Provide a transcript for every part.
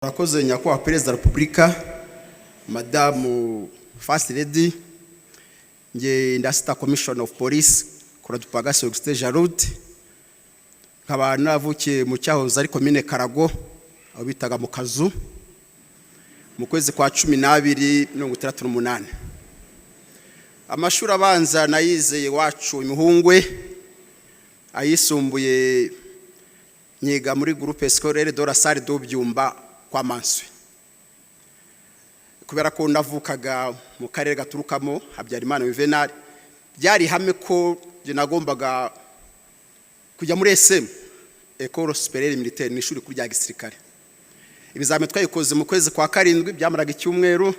Murakoze, Nyakubahwa Perezida wa Repubulika, Madamu First Lady. Nge ndasita Commissioner of Police Koradupagasi Augustin Jarud, nkaba navukiye mu cyahoze ari Komine Karago, aho bitaga mu Kazu, mu kwezi kwa 12 68. Amashuri abanza nayize iwacu Imihungwe, ayisumbuye nyiga muri Groupe Scolaire de la Salle de Byumba kwa Manswe. Kubera ko navukaga mu karere gaturukamo Habyarimana Juvenal, byari ihame ko njye nagombaga kujya muri ESM, École Supérieure Militaire, ni ishuri rya gisirikare. Ibizamini twayikoze mu kwezi kwa karindwi, byamaraga icyumweru.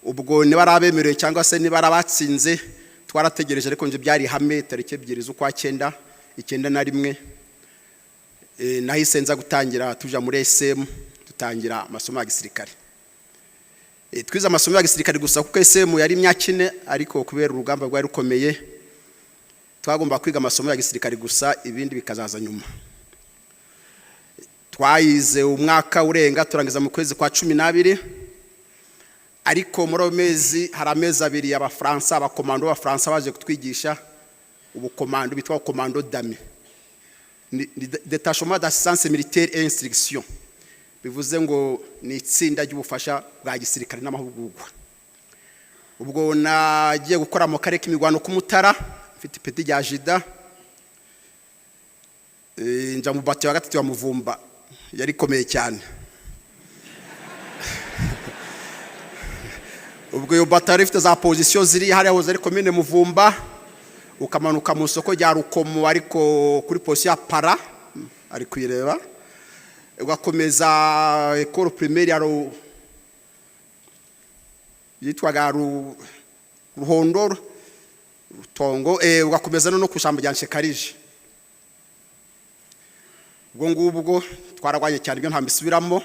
Ubwo niba ari abemerewe cyangwa se niba ari abatsinze, twarategereje, ariko njye byari ihame. Tariki 2 z'ukwa cyenda 91 nahise nza gutangira, tuja muri ESM, dutangira amasomo ya gisirikare. Twize amasomo ya gisirikare gusa, kuko ESM yari imyaka 4, ariko kubera urugamba rwari rukomeye twagomba kwiga amasomo ya gisirikare gusa, ibindi bikazaza nyuma. Twayize umwaka urenga, turangiza mu kwezi kwa 12. Ariko muri ayo mezi hari amezi 2 Abafaransa, abakomando b'Abafaransa baje kutwigisha ubukomando bitwa commando DAMI, ni détachement d'assistance militaire et instruction, bivuze ngo ni itsinda ry'ubufasha bwa gisirikare n'amahugurwa. Ubwo nagiye gukora mu karere k'imirwano k'Umutara, mfite ipeti rya jida. Nja mu bato ya gatatu ya Muvumba, yari ikomeye cyane. Ubwo iyo bato yari ifite za position ziri hariya hoze ari Komine Muvumba, ukamanuka mu isoko rya Rukomo, ariko kuri position ya Para ari kuyireba, ugakomeza école primaire ya yitwaga Ruhondo Rutongo, ugakomeza no ku ishyamba rya Nshekarije. Ubwo ngubwo twararwanye cyane, ibyo ntabwo mbisubiramo.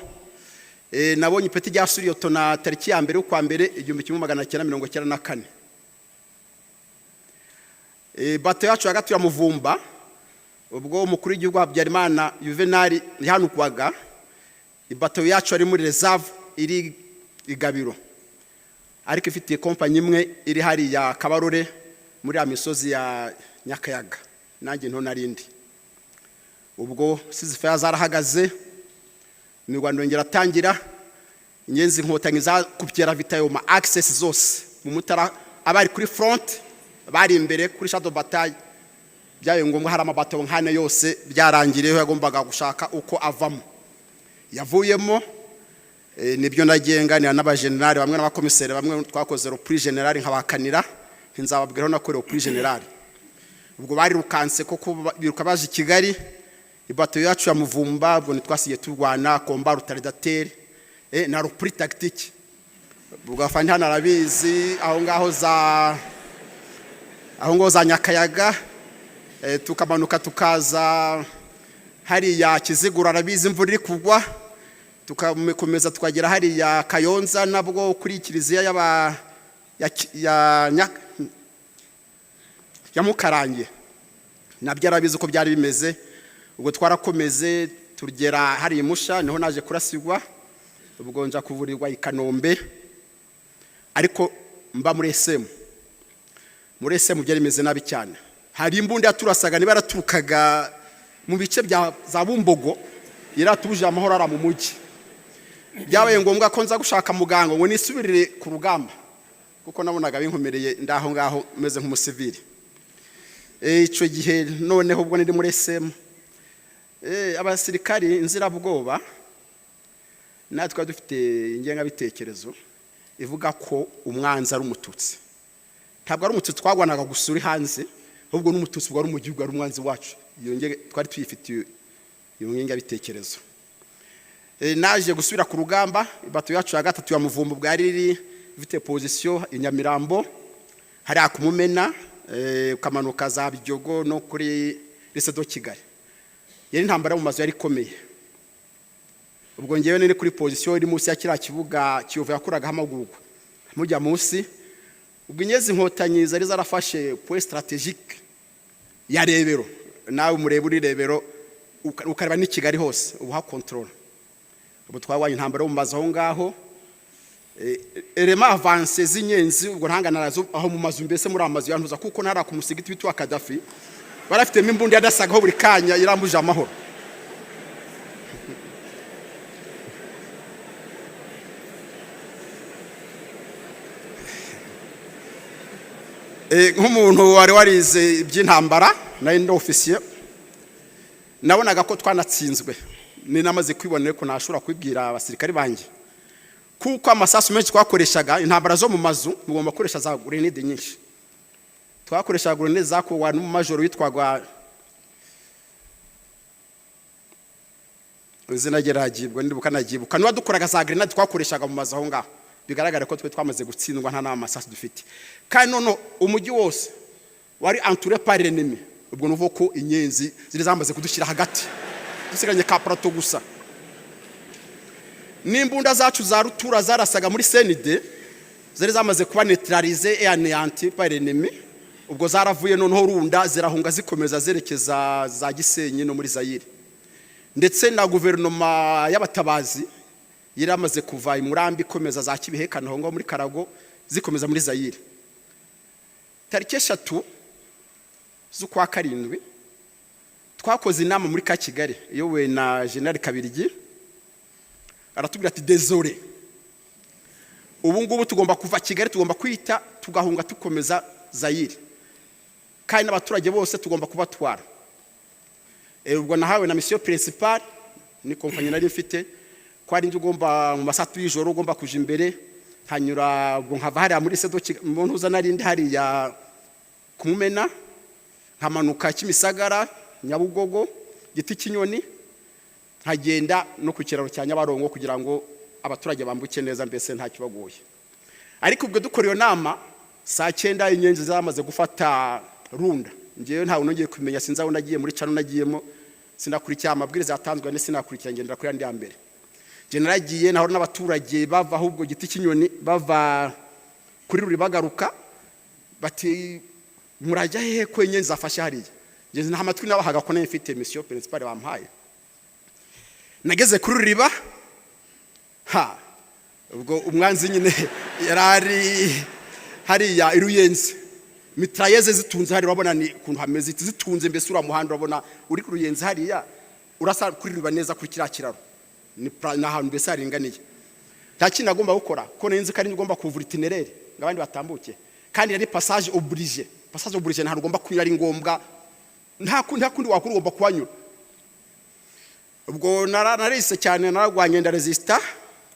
Nabonye ipeti rya sous-lieutenant tariki ya 1 y'ukwa mbere 1994. Bato yacu ya gatatu ya Muvumba, ubwo umukuru w'igihugu Habyarimana Juvenal yahanukwaga, ibato yacu ari muri reserve iri Igabiro, ariko ifitiye kompanyi imwe iri hariya Kabarore muri ya misozi ya Nyakayaga, nanjye nto narindi. Ubwo cease-fire zarahagaze, imirwano yongera atangira. Inyenzi Inkotanyi zakubye ravitaillement axes zose mu Mutara, abari kuri front bari imbere kuri champ de bataille. Byabaye ngombwa, hari amabato nkane yose byarangiriyeho, yagombaga gushaka uko avamo, yavuyemo. Nibyo nagiye nganira n'abajenerali bamwe n'abakomiseri bamwe, twakoze repli général, nkabakanira nzababwiraho nakorewe repli général. Ubwo barirukanse koko, biruka baje i Kigali. Ibato yacu ya Muvumba ubwo ntitwasigaye turwana combat retardateur na repli tactique. Ubwo afande hano arabizi, aho ngaho za Nyakayaga, tukamanuka tukaza hariya Kiziguro, arabizi, imvura iri kugwa, tukakomeza tukagera hariya Kayonza, nabwo kuri kiliziya y'aba ya, ya, ya Mukarange, nabyo arabizi uko byari bimeze. Ubwo twarakomeze tugera hariya Musha, niho naje kurasigwa. Ubwo nja kuvurirwa i Kanombe, ariko mba muri ESM. Muri ESM byari bimeze nabi cyane. Hari imbunda yaturasaga, niba yaraturukaga mu bice bya za Bumbogo, yaratubuje amahoro ara mu mujyi. Byabaye ngombwa ko nza gushaka muganga ngo nisubirire ku rugamba, kuko nabonaga binkomereye ndaho ngaho meze nk'umusivili. Icyo gihe noneho ubwo niri muri ESM, abasirikari inzirabwoba natwe dufite ingengabitekerezo ivuga ko umwanzi ari Umututsi. Ntabwo ari Umututsi twagwanaga gusa uri hanze, ahubwo n'Umututsi wari mu gihugu ari umwanzi wacu. Iyo twari tuyifitiye iyo ngengabitekerezo. Naje gusubira ku rugamba. Ibato yacu ya gatatu ya Muvumba bwari iri ifite position i Nyamirambo, hariya ku Mumena, ukamanuka za Biryogo no kuri Lycée de Kigali. Yari intambara yo mu mazu, yari ikomeye. Ubwo ngewe nari kuri position iri munsi ya kiriya kibuga Kiyovu yakoragaho amagurwa, mujya munsi. Ubwo Inyezi Inkotanyi zari zarafashe point stratégique ya Rebero, nawe mureba uri Rebero ukareba n'i Kigali hose, ubu hakontorora. Ubu twabonye intambara yo mu mazu aho ngaho, éléments avancés z'inyenzi. Ubwo ntangana nazo aho mu mazu, mbese muri amazu yantuza, kuko ntara ku musigiti witwa Kadafi barafitemo imbunda yadasagaho buri kanya irambuje amahoro. Nk'umuntu wari warize iby'intambara, nari ndi ofisiye, nabonaga ko twanatsinzwe. Ni namaze kwibonera ko ntashobora kubibwira abasirikari banjye, kuko amasasu menshi twakoreshaga, intambara zo mu mazu mugomba gukoresha za grenade nyinshi. Twakoreshaga grenade zakorwa n'umumajoro witwaga, izina rye ragibwa ndibuka nagibwa, niba dukoraga za grenade twakoreshaga mu mazu aho ngaho. Bigaragara ko twe twamaze gutsindwa, nta n'amasasu dufite, kandi none umujyi wose wari entouré par l'ennemi. Ubwo nuvuga ko inyenzi ziri zamaze kudushyira hagati, dusigaranye ka plateau gusa. N'imbunda zacu za rutura zarasaga muri CND zari zamaze kuba neutralisées et anéanties par l'ennemi. Ubwo zaravuye noneho Runda, zirahunga, zikomeza zerekeza za Gisenyi no muri Zayire. Ndetse na guverinoma y'abatabazi yari yamaze kuva i Murambi, ikomeza za Kibihekane aho ngaho muri Karago, zikomeza muri Zayire. Tariki 3 z'ukwa karindwi twakoze inama muri ka Kigali iyobowe na General Kabirigi. Aratubwira ati: "Désolé, ubu ngubu tugomba kuva Kigali, tugomba kwita tugahunga, tukomeza Zayire, kandi n'abaturage bose tugomba kubatwara." Ubwo nahawe na mission principale, ni compagnie nari mfite, ko ari njye ugomba mu masaha y'ijoro ugomba kuja imbere, nkanyura, ubwo nkava hariya muri sedo mu ntuza narindi hariya kumumena, nkamanuka Kimisagara, Nyabugogo, Giti cy'inyoni, nkagenda no ku kiraro cya Nyabarongo kugira ngo abaturage bambuke neza, mbese nta kibagoye. Ariko ubwo dukora iyo nama saa 9, inyenzi zamaze gufata Runda. Ngewe ntawe nongeye kumenya, sinzi aho nagiye, muri cano nagiyemo, sinakurikira amabwiriza yatanzwe, ne sinakurikira, ngendera kuri yandi ya mbere. Njye naragiye naho n'abaturage bava ahubwo Giti cy'inyoni, bava kuri ruri, bagaruka bati: "Murajya hehe ko inyenzi zafashe hariya?" Njye nta matwi nabahaga, ko nari mfite mission principale bampaye. Nageze kuri ruriba, ha, ubwo umwanzi nyine yari ari hariya i Ruyenzi, mitrailleuses zitunze hariya. Urabona ni ukuntu hameze, zitunze mbese uriya muhanda urabona uri ku Ruyenzi hariya, urasa kuri ruriba neza kuri kiriya kiraro. Ni ahantu mbese haringaniye. Nta kintu agomba gukora, ko nari nzi ko ari ugomba kuvura itinéraire ngo abandi batambuke, kandi yari passage obligé. Passage obligé, ntabwo ugomba kunyura, ari ngombwa, nta kundi wakora, ugomba kuhanyura. Ubwo narise cyane, nararwanye, ndaresista,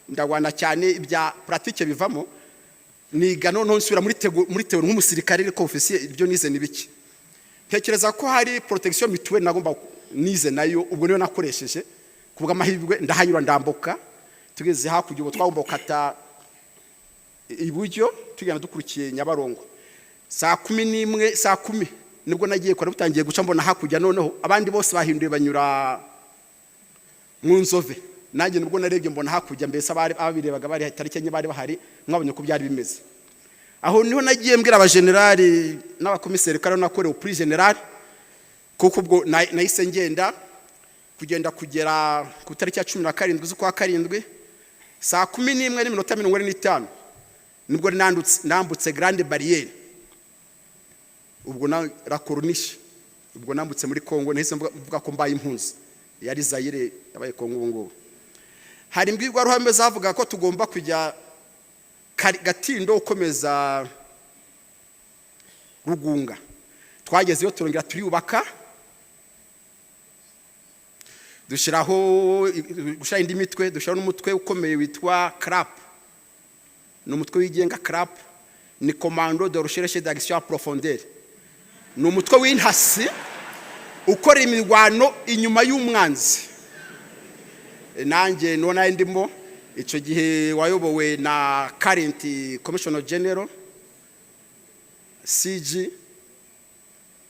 ndagwana cyane, ibya pratique bivamo, niga noneho nsubira muri théorie nk'umusirikare, ariko ofisiye ibyo nize ni bike. Ntekereza ko hari protection mutuelle nagomba nize nayo, ubwo niyo nakoresheje. Ku bw'amahirwe ndahanyura, ndambuka. Tugeze hakurya, ubu twagomba gukata iburyo, tugenda dukurikiye Nyabarongo. Saa 11, saa 10 nibwo nagiye kora, butangiye guca, mbona hakurya noneho abandi bose bahinduye banyura mu Nzove. Nanjye nibwo narebye mbona hakurya, mbese abari ababirebaga bari tariki 4 bari bahari, mwabonye ko byari bimeze. Aho niho nagiye mbwira abajenerali n'abakomiseri ko ariho nakorewe kuri general, kuko ubwo nahise ngenda kugenda kugera ku itariki ya 17 z'ukwa karindwi, saa 11:45 nibwo nambutse grande barrière, ubwo na la corniche. Ubwo nambutse muri Kongo, nahise mvuga ko mbaye impunzi. Yari Zayire, yabaye Kongo ubu ngubu. Hari imbwirwaruhame zavuga ko tugomba kujya Gatindo, ukomeza Rugunga. Twagezeyo, turongera turiyubaka, dushyiraho gushyira indi mitwe, dushyiraho n'umutwe ukomeye witwa CRAP. Ni umutwe wigenga. CRAP ni Commando de Recherche d'Action en Profondeur, ni umutwe w'intasi ukora imirwano inyuma y'umwanzi. Nanjye niwo nari ndimo icyo gihe, wayobowe na current Commissioner General, CG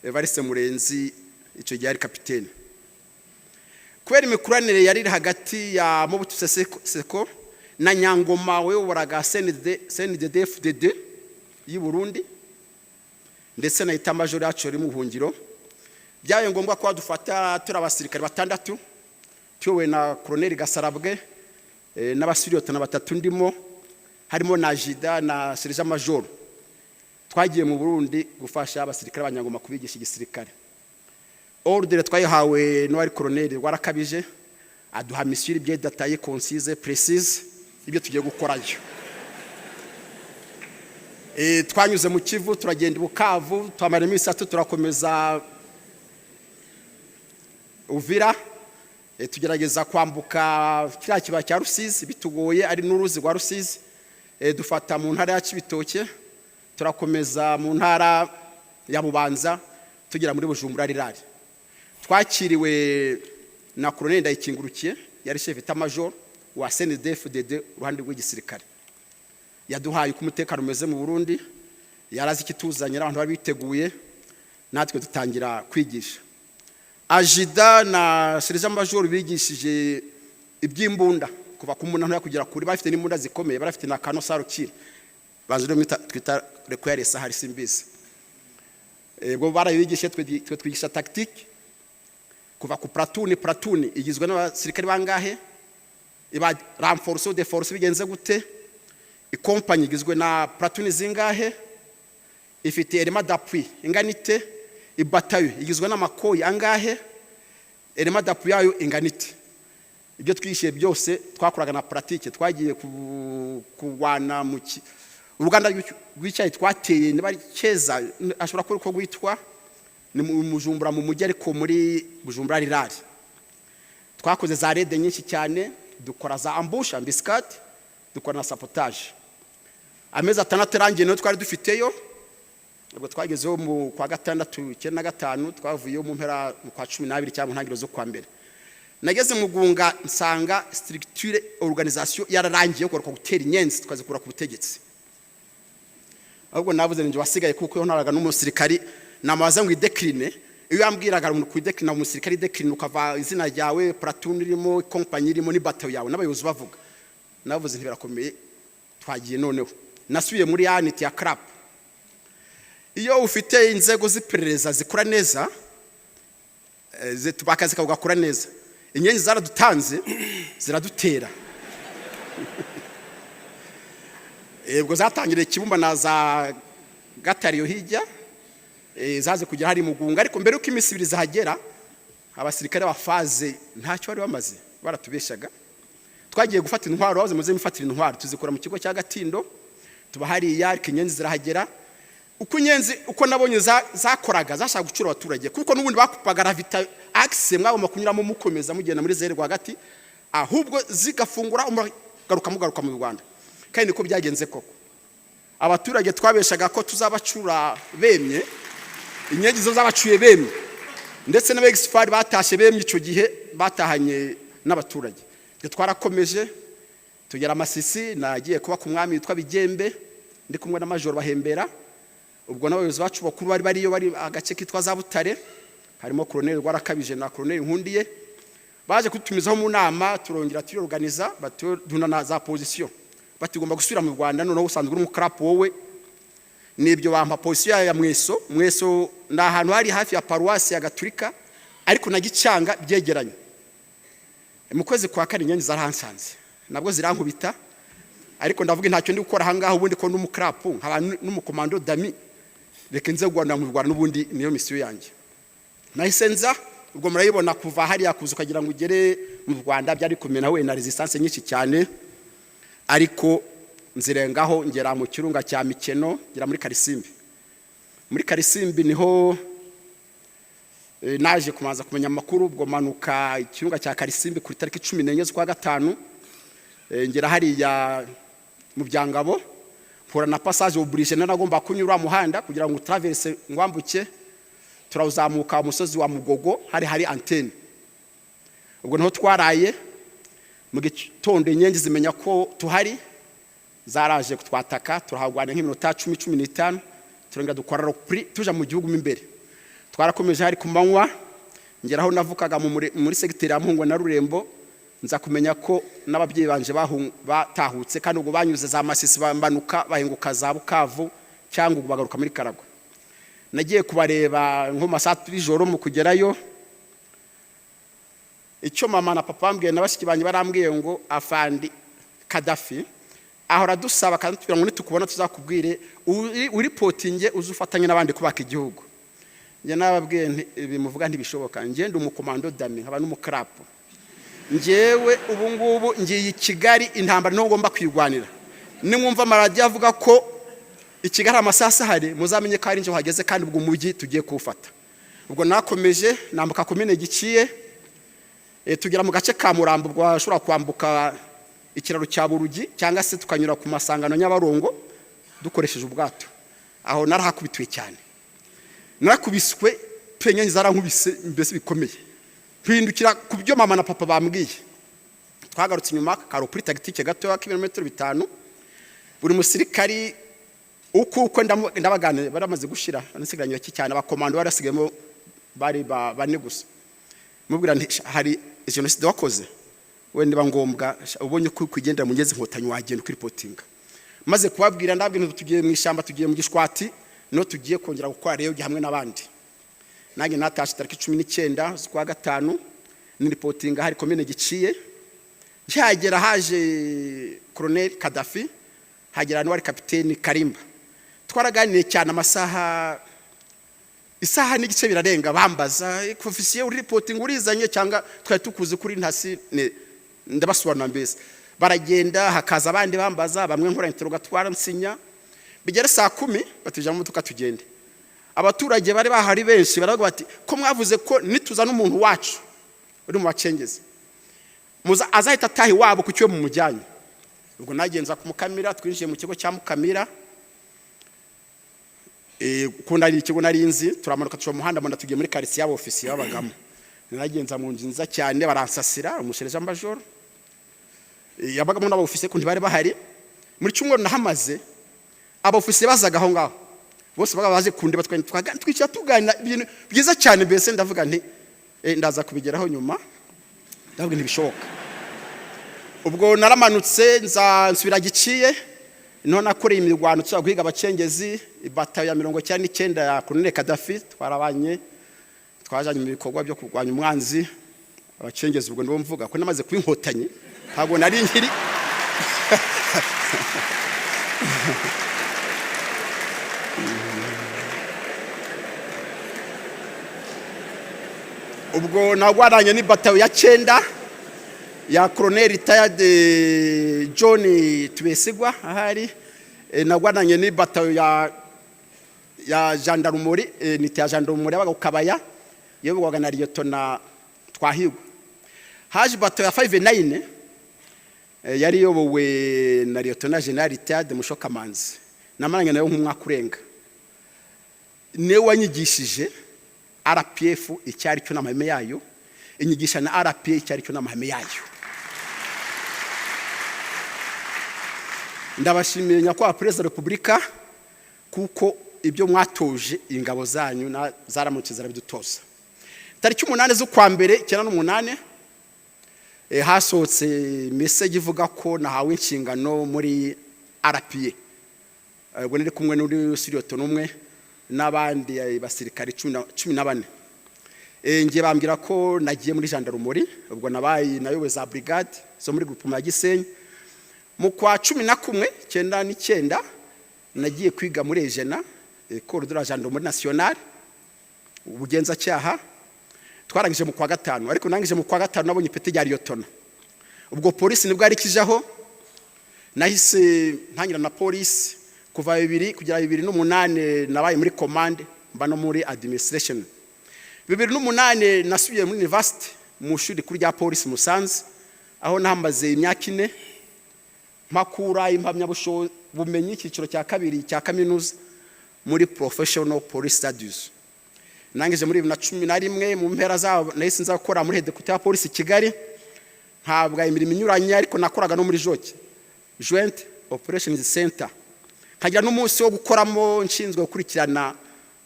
Evariste Murenzi, icyo gihe ari kapitene. Kubera imikoranire yari iri hagati ya Mobutu Sese Seko na Nyangoma wayoboraga CND, CNDD FDD y'u Burundi, ndetse na état-major yacu yari mu buhungiro, byabaye ngombwa ko badufata turi abasirikare batandatu, tuyobowe na Colonel Gasarabwe. N'abasous-lieutenant batatu ndimo, harimo na adjudant na sergent major. Twagiye mu Burundi gufasha abasirikare b'Abanyangoma kubigisha igisirikare. Ordre twayihawe n'uwari colonel Rwarakabije, aduha mission bien détaillée, concise, précise, ibyo tugiye gukorayo. Twanyuze mu Kivu, turagenda i Bukavu, twamara iminsi 3, turakomeza Uvira. Tugerageza kwambuka kiriya kibaya cya Rusizi bitugoye, ari n'uruzi rwa Rusizi. Dufata mu ntara ya Cibitoke, turakomeza mu ntara ya Bubanza, tugera muri Bujumbura rural. Twakiriwe na colonel Ndayikingurukiye, yari chef d'état-major wa CNDD-FDD uruhande rw'igisirikare. Yaduhaye uko umutekano umeze mu Burundi, yarazi ikituzanye, abantu bari biteguye, natwe dutangira kwigisha. Adjudant na sergent major bigishije iby'imbunda kuva ku mbunda ntoya kugera kuri, bafite n'imbunda zikomeye, barafite na canon sans recul, bazi rero twita require hari simbizi. Ubwo barabigishije, twe twigisha tactique kuva ku platoon. Platoon igizwe n'abasirikare bangahe? Iba renforce de force bigenze gute? Ikompanyi igizwe na platoon zingahe? Ifite élément d'appui ingana ite? Ibatayo igizwe n'amakoyi angahe? Élément d'appui yayo ingana ite? Ibyo twishyuye byose twakoraga na pratique. Twagiye kurwana mu uruganda rw'icyayi twateye, niba ari Keza, ashobora kuba uko rwitwa, ni mu Bujumbura mu mujyi, ariko muri Bujumbura rural. Twakoze za raid nyinshi cyane, dukora za ambush, embuscade, dukora na sabotage. Amezi 6 arangiye niyo twari dufiteyo. Ubwo twagezeho mu kwa gatandatu 95, twavuyeyo mu mpera mu kwa 12 cyangwa mu ntangiriro zo kwa mbere. Nageze mu Gunga nsanga structure, organisation yararangiye, kugaruka gutera inyenzi tukazikura ku butegetsi. Ahubwo navuze ninjye wasigaye, kuko iyo ntaraga n'umusirikari namabaza ngo idécline, iyo yambwiraga ngo kuidéclina umusirikari, idécline ukava izina ryawe, platoon irimo, kompanyi irimo, ni batayo yawe, n'abayobozi bavuga. Navuze ntibirakomeye, twagiye. Noneho nasubiye muri ya unité ya CRAP. Iyo ufite inzego z'iperereza zikora neza, akazi kawe gakora neza. Inyenzi zaradutanze, ziradutera. Ubwo zatangiriye Kibumba na za Gatariyo hirya, zaze kugera hari Mugunga. Ariko mbere yuko iminsi 2 zahagera, abasirikare ba FAZ ntacyo bari bamaze, baratubeshaga. Twagiye gufata intwaro, babuze muze mufatira intwaro, tuzikura mu kigo cya Gatindo, tuba hariya, ariko inyenzi zirahagera. Uko inyenzi, uko nabonye zakoraga, zashaka gucura abaturage, kuko n'ubundi bakupaga ravita axe mwagomba kunyuramo mukomeza mugenda muri Zaire rwagati, ahubwo zigafungura mugaruka, mugaruka mu Rwanda. Kandi niko byagenze koko. Abaturage twabeshaga ko tuzabacura bemye, inyenzi zo zabacuye bemye, ndetse n'aba ex-FAR batashye bemye. Icyo gihe batahanye n'abaturage. Twe twarakomeje tugera Masisi. Nagiye kuba ku mwami witwa Bigembe, ndi kumwe na majoro Bahembera. Ubwo n'abayobozi bacu bakuru bari bariyo, bari agace kitwa za Butare, harimo colonel Rwarakabije na colonel Nkundiye. Baje kutumizaho mu nama, turongera turiorganiza, batuduna na za position, batugomba gusubira mu Rwanda. Noneho usanzwe uri umukarapu wowe, nibyo, bampa position ya Mweso. Mweso ni ahantu hari hafi ya paruwasi ya Gaturika, ariko na Gicanga byegeranye. Mu kwezi kwa kane inyenzi zarahansanze, nabwo zirankubita, ariko ndavuga ntacyo ndi gukora ahangaha ubundi, ko n'umukarapu nkaba n'umukomando dami, reka nze Rwanda mu Rwanda, n'ubundi niyo mission yanjye. Nahise nza. Ubwo murayibona, kuva hariya kuza ukagira ngo ugere mu Rwanda byari kumena we na resistance nyinshi cyane, ariko nzirengaho, ngera mu kirunga cya Mikeno, ngera muri Karisimbi. Muri Karisimbi niho naje kubanza kumenya amakuru. Ubwo manuka ikirunga cya Karisimbi ku itariki 14 z'ukwa gatanu, ngera hariya mu Byangabo, mpura na passage obligé, nagomba kunyura muhanda kugira ngo traverse ngwambuke. Turawuzamuka umusozi wa Mugogo, hari antenne. Ubwo niho twaraye. Mu gitondo inyenzi zimenya ko tuhari, zaraje kutwataka, turahagwana nk'iminota 10, 15, turongera dukora repli, tuja mu gihugu mo imbere. Twarakomeje, hari ku manywa, ngeraho navukaga muri segiteri ya Muhungwe na Rurembo. Nza kumenya ko n'ababyeyi banje batahutse, kandi ubwo banyuze za Masisi, bambanuka bahinguka za Bukavu cyangwa ubwo bagaruka muri Karagwe. Nagiye kubareba nko mu masaha y'ijoro. Mu kugerayo Icyo mama na papa bambwiye na bashiki banjye, barambwiye ngo afandi Kadafi ahora adusaba kandi tubwira ngo nitukubona tuzakubwire ureportinge, uze ufatanye n'abandi kubaka igihugu. Njye nababwiye nti ibi muvuga ntibishoboka. Njye ndi umukomando dami, nkaba n'umukarapu. Njyewe ubu ngubu ngiye i Kigali, intambara niho ngomba kwirwanira. Nimwumva amaradiyo avuga ko i Kigali amasasu ahari, muzamenye ko ari njye uhageze, kandi ubwo umujyi tugiye kuwufata. Ubwo nakomeje nambuka komine Giciye, tugera mu gace ka Murambo. Ubwo washobora kwambuka ikiraro cya Burugi cyangwa se tukanyura ku masangano Nyabarongo dukoresheje ubwato. Aho narahakubitiwe cyane, narakubiswe pe, zarankubise mbese bikomeye, mpindukira ku byo mama na papa bambwiye. Twagarutse inyuma ka repli tactique gatoya k'ibirometero 5. Buri musirikari uko ndabaganira, baramaze gushira, nasigaranye bake cyane. Abakomando bari basigayemo bari bane gusa. Mubwira nti hari jenoside wakoze wenda niba ngombwa ubonye ko kugendera mu ngezi Inkotanyi wagenda ukireportinga. Maze kubabwira, ndabwira nti tugiye mu ishyamba, tugiye mu Gishwati, no tugiye kongera gukora rero hamwe n'abandi. Nanjye natashe tariki 19 z'ukwa gatanu, nireportinga hari komine Giciye. Nkihagera haje Colonel Kadafi, hagera n'uwari kapiteni Karimba. Twaraganiriye cyane amasaha, isaha n'igice birarenga, bambaza: "Ofisiye, uri reporting urizanye cyangwa twari tukuzi kuri ntasi?" Ndabasobanura mbese. Baragenda, hakaza abandi bambaza, bamwe nkora interrogatoire, nsinya. Bigere saa 10, batujya mu modoka tugende. Abaturage bari bahari benshi baravuga bati: "Ko mwavuze ko nituzana umuntu wacu uri mu bacengezi muza azahita ataha iwabo, ku cyo mumujyanye?" Ubwo nagenza ku Mukamira, twinjiye mu kigo cya Mukamira. Kuko nari ikigo nari nzi, turamanuka tuca mu muhanda, mbona tugiye muri karitsiye y'abofisiye babagamo. Naragenza mu nzu nziza cyane, baransasira. Umuserija majoro yabagamo n'abofisiye, ko ntibari bahari. Muri cyumweru nahamaze, abofisiye bazaga aho ngaho bose baga baje kundeba, twicara tuganira ibintu byiza cyane mbese. Ndavuga nti ndaza kubigeraho nyuma. Ndavuga ntibishoboka. Ubwo naramanutse, nza nsubira Giciye, niho nakoreye imirwano tuza guhiga abacengezi. Ibatayo ya 99 ya Colonel Kadafi twarabanye, twajanye mu bikorwa byo kurwanya umwanzi, abacengezi. Ubwo ndibo mvuga ko namaze kuba Inkotanyi, ntabwo nari nkiri. Ubwo nagwaranye n'ibatayo ya 9 ya Colonel retired John Tubesigwa ahari. Nagwaranye n'ibatayo ya gendarmerie, unité ya gendarmerie yabaga ku Kabaya, yoborwaga na Liyetona Twahigwa. Haje batayo ya 59, yari iyobowe na Liyetona General retired Mushokamanzi. Namaranye nayo nk'umwaka urenga. Niwe wanyigishije RPF icyo ari cyo n'amahame yayo, inyigisha na RPA icyo ari cyo n'amahame yayo. Ndabashimiye, Nyakubahwa Perezida wa Repubulika, kuko ibyo mwatoje ingabo zanyu zaramutse zarabidutoza. Tariki 8 z'ukwa mbere 98, hasohotse message ivuga ko nahawe inshingano muri RPA. Ubwo nari kumwe n'uri sous-lieutenant umwe n'abandi basirikare 14. Ngiye bambwira ko nagiye muri gendarmerie. Ubwo nabaye nayoboye za brigade zo muri groupement ya Gisenyi. Mu kwa 11 99 nagiye kwiga muri EGENA, École de la Gendarmerie Nationale, ubugenzacyaha. Twarangije mu kwa gatanu, ariko nangije mu kwa gatanu nabonye ipeti rya liyotona. Ubwo polisi nibwo yari ikijaho, nahise ntangira na polisi. Kuva 2000 kugera 2008 nabaye muri commande, mba no muri administration. 2008 nasubiye muri university, mu ishuri rikuru rya polisi Musanze, aho nahamaze imyaka 4, mpakura impamyabushobozi icyiciro cya kabiri cya kaminuza muri professional police studies. Nangije muri 2011 mu mpera zabo. Nahise nza gukora muri headquarter ya polisi i Kigali, ntabwa imirimo inyuranye, ariko nakoraga no muri JOC, Joint Operations Center, nkagira n'umunsi wo gukoramo nshinzwe gukurikirana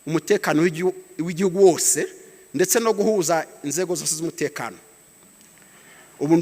umutekano w'igihugu wose, ndetse no guhuza inzego zose z'umutekano. Ubu